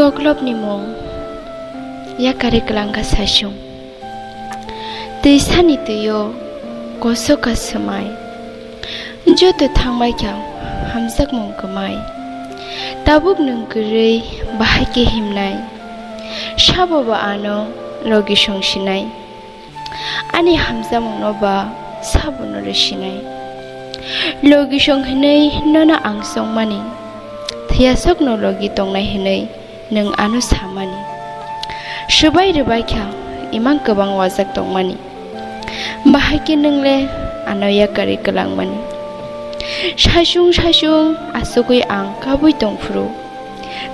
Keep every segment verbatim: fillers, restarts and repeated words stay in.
Koklopni mung, yakarwi kwlangkha saichung. Twisani twio kosoka swmai. Joto thangbaikha hamjakmung kwmai. Tabuk nwng kwrwi bahai khe himnai. Sabo bo ano logi songsinai. Ani hamjakmungno ba sabono rwsinai. Logi song hinwi nono ang chongmani, thwiyasokno logi tongnai hinwi nwng ano samani. Swbai rwbaikha imang kwbang wajak tongmani, bahai khe nwng le ano yakarwi kwlangmani. Saichung saichung achugwi ang kabwi tongphuru,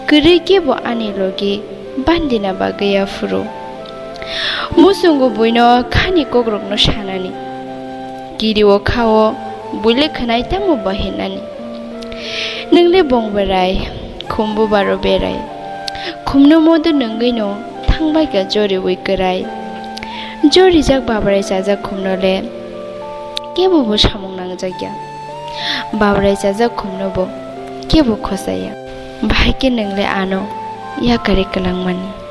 kwrwi kebo ani logi bandina bagwi yaphuru. Muchungo buino khani kokrokno sanani, kirio khao buile khwnai tamo bahinani. Nwng le bong berai, khumbu baro berai. Khumno modo nwngwino thangbaikha joriwi kwrai. Jorijak babrai chajak khumno le kebo bo samung nangjakya. Babrai chajak khumno bo kebo khosaya. Bahai khe nwng le ano yakarwi kwlangmani.